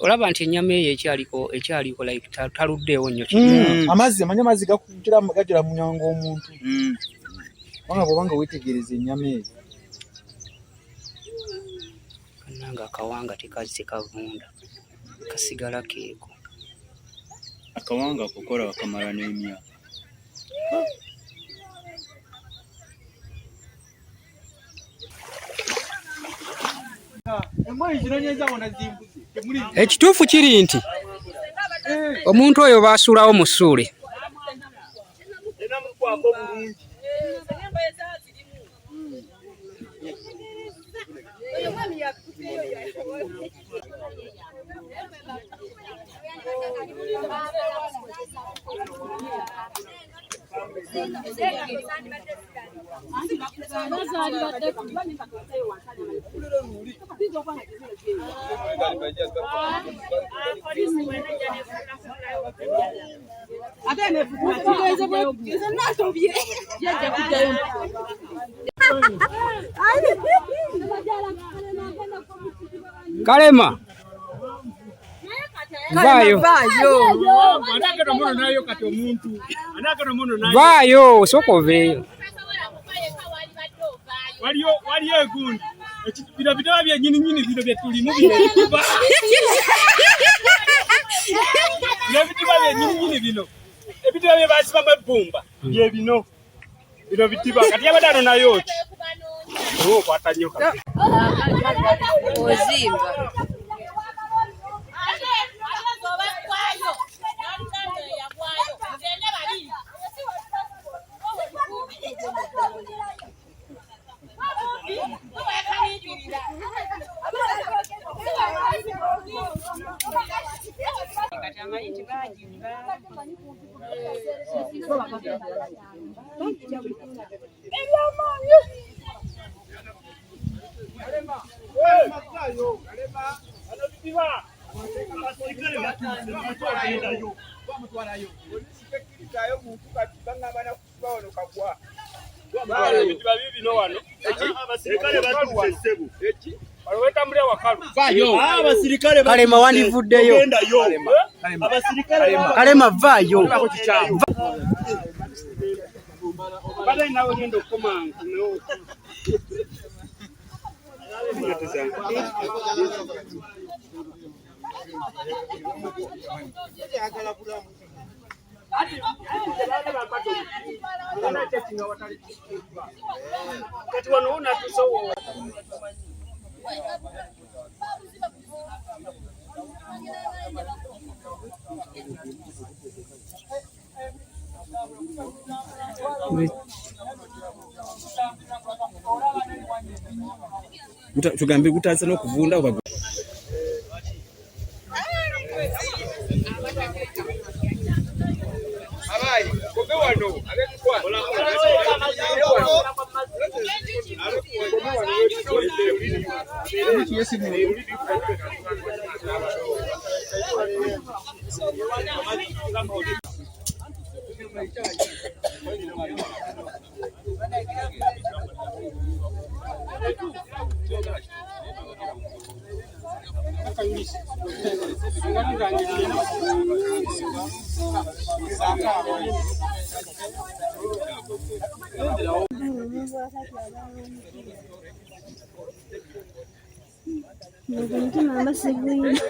Olaba nti ennyama eyo ekyaliko ekyaliko like taluddeewo nnyo. Amazzi, amanyi amazzi gakugira gagira munyanga omuntu. Kubanga bw'obanga weetegereza ennyama eyo. Kannanga akawanga tekazze kavunda, kasigala keeko. Akawanga kukola wakamala n'emyaka. Ekituufu kiri nti omuntu oyo baasuulawo musuule. Kalema vaayo, vaayo, sooka oveeyo. Waliyo egundi bino bitaba byennyini nnyini bino bye tulimu bino ebitiba bino ebitiba byennyini nnyini bino ebitiba bye basibamu ebbumba bye bino bino bitiba kati yabadde ano nayo ki oba okwata nnyo kati ozimba. Ebitiba biibino wano wano wetambulira wakalu. Kalema wandivuddeyo. Kalema vaayo. Badde nawe ngenda okukoma nkomewo. Kati wano wonatuusewo. Tugambe gutandise n'okuvunda oba? Omutima mba sigulina.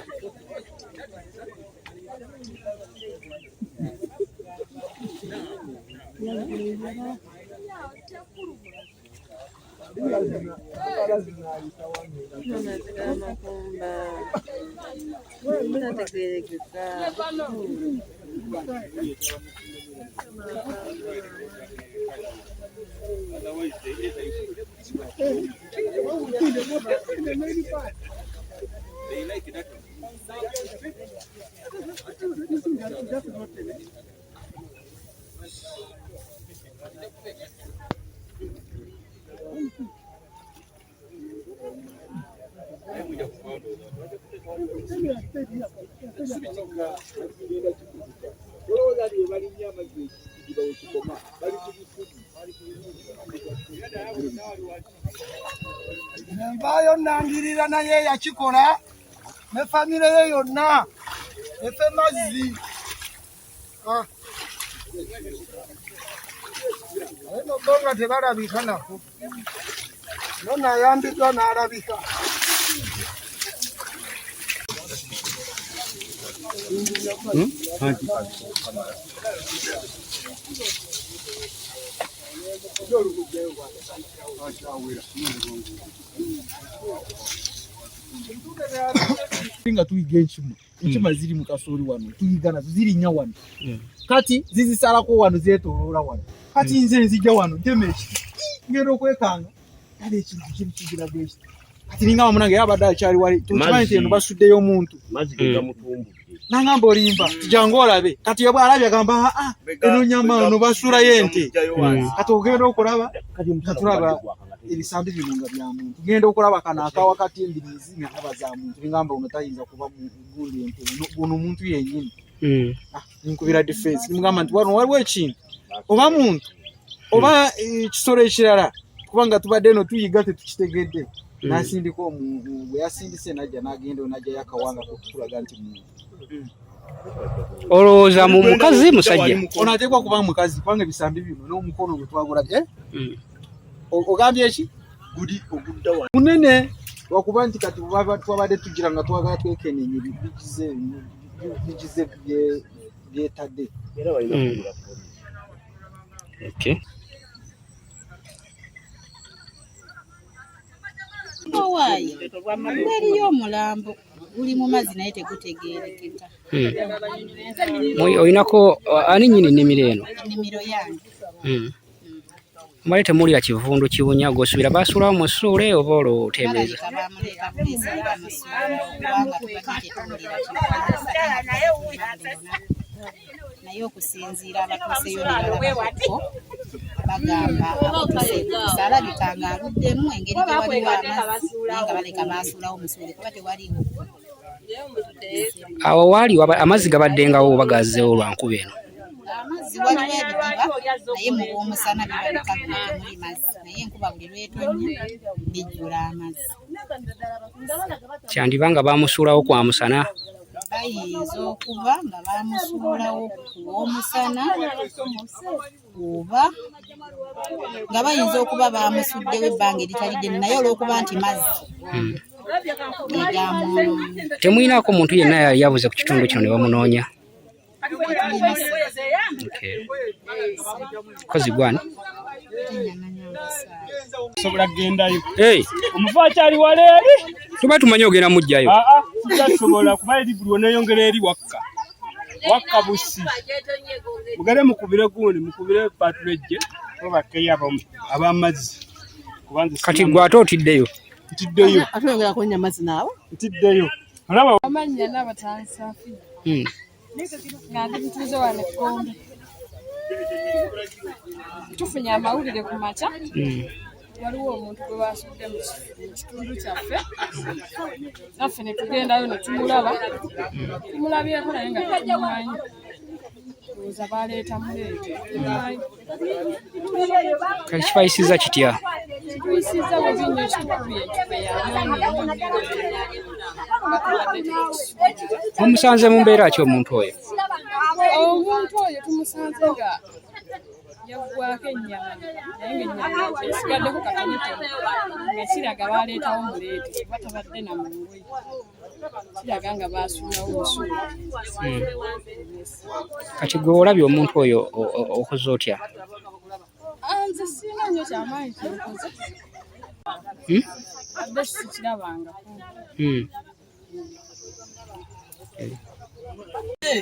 Amakumba tategeerekeka. Nvaayo nangirira naye yakikola. Ne famire ye yonna efe mazzi. Naye no bo nga tebalabika nako. Nono ayambiddwa n'alabika. Nga tuyiga enkima, enkima ziri mu kasooli wano, tuyiga nazo zirinnya wano, kati zizisalako wano, zeetooloola wano. Kati nze nzijja wano ntema ekiti, ngenda okwekanga kale ekintu kiri kigira bwekiti. Kati ninga wamunange yabadde akyali wali, tukimanyi nti eno basuddeyo omuntu, nangamba olimba, tijangu olabe. Kati yabwe alabye agamba aa, eno nyama eno basulayo ente. Kati ogenda okulaba nga tulaba ebisambi bino nga bya muntu, genda okulaba kano akawa kati embiriizi nga ndaba za muntu, ningamba ono tayinza kuba gundi ente, ono muntu yennyini. Nkubira defense nimugamba nti wano waliwo ekintu oba muntu oba ekisolo ekirala, kubanga tubadde eno tuyiga tetukitegedde. N'asindika bwe yasindise najja n'agenda n'ajjayo akawanga kokutulaga nti muntu. Olowooza mu mukazi musajja? Ono ateekwa kuba mukazi, kubanga ebisambi bino n'omukono gwe twagulabye. Ogambye eki? Guli ogudda wano. Munene lwakuba nti kati twabadde tugira nga twagala twekeneenye bigize byetadde. Okay. Owaaye, weriyo omulambo guli mu mazzi naye tegutegeerekeka. Olinako ani nnyini nnimiro eno? Ennimiro yange. Mubadde temuwulira kivundu kiwunya, gw'osuubira baasuulawo musuule oba olwo oteebereza? Balabika baamuleeta buleesi ne bamusuula, kubanga tubadde tetuwulira kivundu. Naye okusinziira abatuuseyo ne balabako bagamba abatuuse alabika ng'aluddemu engeri gye waliwo amazzi, naye nga baleka baasuulawo musuule kuba tewaliiwo. Awo waali amazzi gabaddengawo oba gazzeewo lwa nkuba eno? Amazzi waliwo ebidiba, naye mu bw'omusana biba bikalu nga temuli mazzi, naye enkuba buli lw'etonnya bijjula amazzi. Kyandiba nga baamusuulawo kwa musana? Bayinza okuba nga baamusuulawo ku lw'omusana, oba nga bayinza okuba baamusuddewo ebbanga eritali ddene, naye olw'okuba nti mazzi ge gaamwonoonye. Temulinaako muntu yenna yali abuze ku kitundu kino ne bamunoonya? Kozi gwani? Sobola kugendayo. Omufu akyali wala eri. Tuba tumanyi ogenda muggyayo. Aa, tutasobola kuba eri buli oneeyongera eri wakka. Wakka busi. Mugende mukubire gundi, mukubire patulejje oba bakkeyo ab'amazzi. Kati gwe ate otiddeyo? Ntiddeyo. Ate oyongera kunnya amazzi naawe? Ntiddeyo. Olaba Amannya Nabatanzi nga ndi mutuuze wano e Gombe. Tufunye amawulire ku makya, waliwo omuntu gwe basudde mu kitundu kyaffe, naffe ne tugendayo ne tumulaba, tumulabyeko naye nga tetumumanyi. Ndowooza baleeta muleete. Kati kibayisizza kitya? Kituyisizza bubi nnyo, kitukubye encupa ey'amaanyi ennyo nnyo nga tubadde tetukisuubira. Mumusanze mu mbeera ki omuntu oyo? Omuntu oyo tumusanze nga yaggwako ennyama, naye ng'ennyama esigaddeko katonotono, nga kiraga baaleetawo muleete kuba tabadde na mu ngoye, kiraga nga baasuulawo musuule. Kati gwe olabye omuntu oyo okoze otya? Nze sirina nnyo kyamaanyi kyenkoze. Abadde sikirabangako.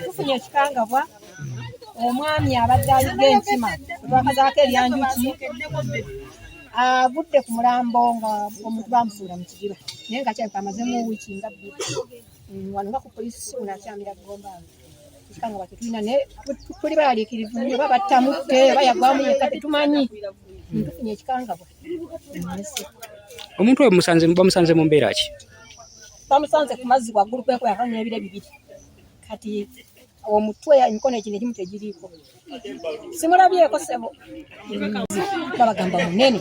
Tufunye ekikangabwa, omwami abadde ayiga enkima twakazaako eryanjuki avudde ku mulambo nga omuntu bamusuula mu kidiba, naye nga kyalabika amazemu wiiki nga bbiri. Wano nga ku poliisi ono akyamira Gomba. Ekikangabwa tetulina, naye tuli balaliikirivu nnyo, oba battamutte oba yagwamu yekka tetumanyi. Tufunye ekikangabwa. Omuntu oyo bamusanze mu mbeera ki? Bamusanze ku mazzi waggulu kwekuba yakanywa ebire bibiri. Kati omutwe emikono egino egimu tegiriiko. Simulabyeko ssebo. Babagamba munene.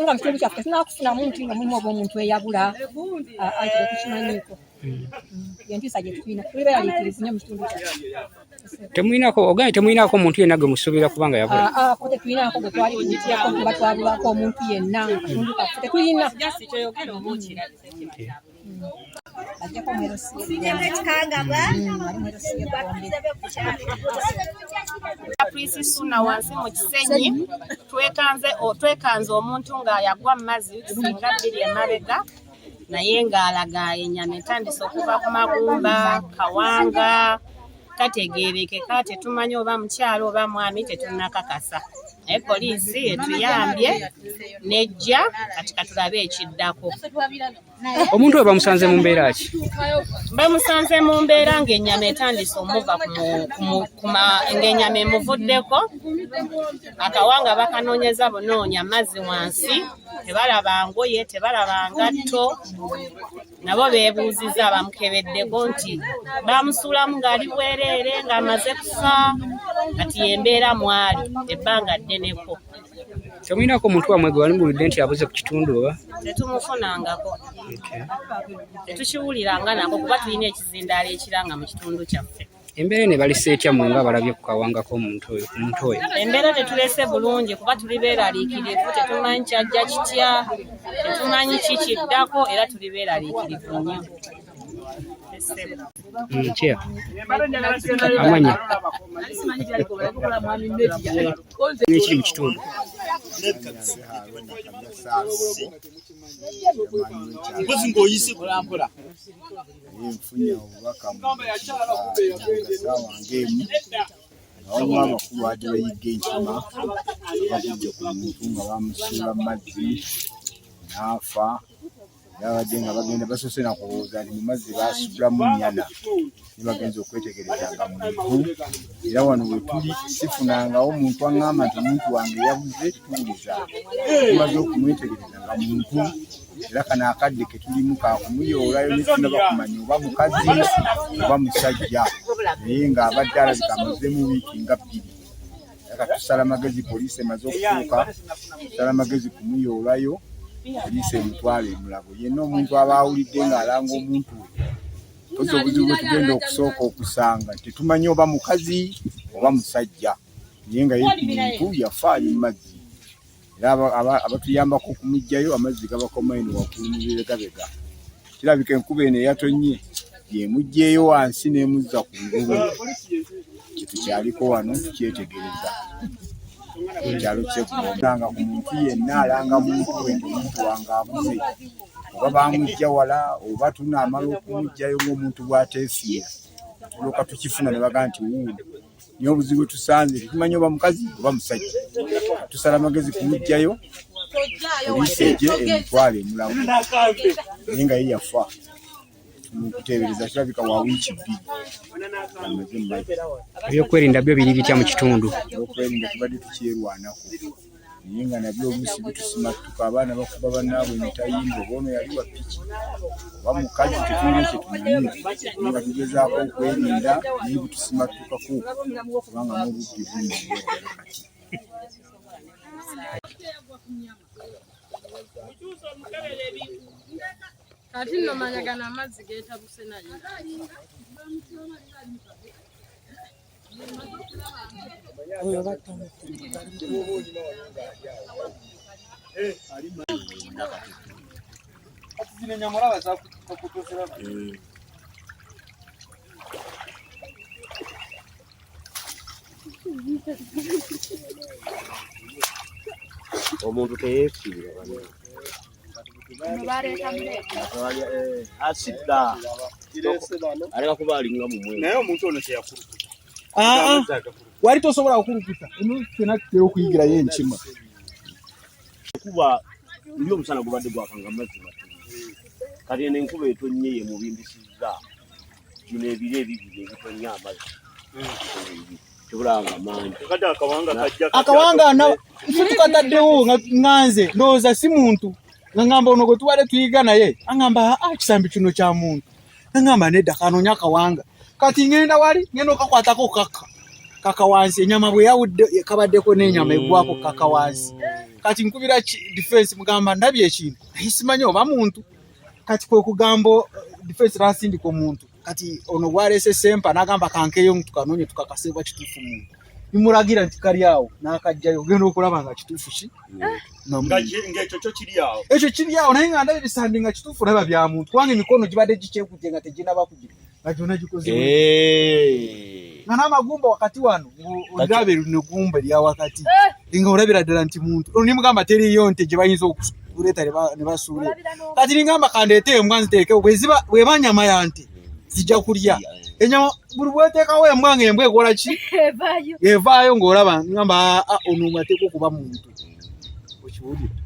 Nga mu kitundu kyaffe tetunnakufunamu nti nga mulimu oba omuntu eyabula, anti tetukimanyiiko. Yentiisa gye tulina, tuli beeraliikirivu nnyo mu kitundu kyaffe. Temuyinako ogambye temuyinako omuntu yenna gwe musuubira kubanga yabula? Aa, ko tetulinaako gwe twali tuyitirako kuba twabulwako omuntu yenna mu katundu kaffe, tetulina. Bajjako Prince Suna wansi mu Kisenyi twekanze omuntu nga yagwa mu mazzi wiiki singa bbiri emabega, naye ng'alaga ennyama etandise okuva ku magumba, kawanga, tategeerekeka, tetumanyi oba mukyala oba mwami, tetunnakakasa. Naye poliisi etuyambye n'ejja, kati katulabe ekiddako. Omuntu oyo bamusanze mu mbeera ki? Bamusanze mu mbeera ng'ennyama etandise omuva ng'ennyama emuvuddeko, akawanga bakanoonyeza bunoonya mazzi wansi, tebalaba ngoye, tebalaba ngatto, nabo beebuuzizza abamukebeddeko nti bamusuulamu ng'ali bwereere ng'amaze kufa, kati y'embeera mwali ebbanga ddeneko. Temuyinako omuntu wammwe gwe wali nti abuze ku kitundu oba? Tetumufunangako, tetukiwuliranga nako kuba tulina ekizindaalo ekiranga mu kitundu kyaffe. Embeera eno ebalese etya mmwe ng'abalabye ku kawanga k'omuntu oyo ku muntu oyo? Embeera tetulese bulungi kuba tuli beeraliikirivu, tetumanyi kyajja kitya, tetumanyi ki kiddako, era tuli beeraliikirivu nnyo. Chair. Amanya. Ekiri mu kitundu. Mpozi ng'oyise Nfunye obubaka mu ssaawa ng'emu nga waliwo abakulu abadde bayigga enkima bagudde ku muntu nga bamusuula mu mazzi n'afa. Era babadde nga bagenda basoose na kulowooza nti mu mazzi baasulamu nnyana, naye bagenze okwetegereza nga muntu. Era wano we tuli sifunangawo muntu aŋŋamba nti omuntu wange yabuze, tuwuliza. Tumaze okumwetegereza nga muntu, era kano akadde ke tulimu ka kumuyoolayo ne tunaba kumanya oba mukazi oba musajja, naye ng'abadde alabika amazeemu wiiki nga bbiri. Era tusala magezi, poliisi emaze okutuuka, tusala magezi kumuyoolayo, poliisi emutwale e Mulago. Yenna omuntu aba awulidde ng'alanga omuntu we, mpozi obuzibu bwe tugenda okusooka okusanga tetumanyi oba mukazi oba musajja, naye nga ye muntu yafa ali mu mazzi. Era abatuyambako okumuggyayo amazzi gabakoma eno waggulu mu bibegabega. Kirabika enkuba eno eyatonnye y'emuggyeeyo wansi n'emuzza ku ngulu. Kye tukyaliko wano tukyetegereza. Ekyalo ky'e Ggombe ku muntu yenna alanga muntu we nti omuntu wange abuze, oba baamuggya wala oba tunaamala okumuggyayo ng'omuntu bw'ateefiira, tulyoka tukifuna ne bagamba nti wuuno. Naye obuzibu bwe tusanze tetumanyi oba mukazi oba musajja. Tusala magezi kumuggyayo, poliisi ejje emutwale e Mulago, naye nga ye yafa. Mukuteebereza kirabika wa wiiki bbiri amaze mu mazzi. Ebyokwerinda byo biri bitya mu kitundu? Ebyokwerinda tubadde tukyerwanako, naye nga nabyo oluusi bitusimattuka, abaana bakuba bannaabwe emitayimbwa, oba ono yali wa ppiki oba mukazi, tetulina kye tumanyi, naye nga tugezaako okwerinda, naye bitusimattukako kubanga n'obubbi bungi ddala kati. Kati nno manya gano amazzi geetabuse naye. Kati zino ennyama olaba zakutoziraba. Omuntu teyeefiira bano. Asidda aleka kuba alinga mumwe. Naye omuntu ono teyakulukuta. Wali tosobola kukulukuta, eno ffenna tutera okuyigirayo enkima. Kuba luli omusana gubadde gwakanga amazzi matono. Kati eno enkuba etonnye yemubimbisizza bino ebire ebibiri ebitonnya amazzi. Tebulanga mangi. Kati akawanga kajja Akawanga ffe tukataddewo nga nze ndowooza si muntu, nga ngamba ono gwe tubadde tuyiga naye aŋŋamba aa kisambi kino kya muntu, aŋŋamba nedda kanoonya akawanga. Kati ŋŋenda wali ŋŋenda okakwatako kaka kaka wansi, ennyama bwe yawudde kabaddeko n'ennyama eggwako kaka wansi. Kati nkubira defense mugamba ndabye ekintu naye simanyi oba muntu. Kati kwe kugamba defense nasindika omuntu kati ono gwalese sempa n'agamba kankeyo tukanoonye tukakasebwa kituufu muntu nimulagira nti kali awo n'akajjayo ogenda okulaba nga kituufu ki Ng'ekyo kyo kiri awo. Ekyo kiri awo naye nga ndaba ebisande nga kituufu olaba bya muntu kubanga emikono gibadde gikyekudde nga teginaba kugira nga gyonna gikoze nga n'amagumba wakati wano oliraba erino gumba erya wakati nga olabira ddala nti muntu ono nimugamba teriyo nte gye bayinza okuleeta ne basuula kati ningamba kandeete embwa nziteekewo bweba nyama ya nte zijja kulya enyama buli bweteekawo embwa nga embwa ekola ki evaayo ng'olaba ngamba ono ateeka okuba muntu okiwulira.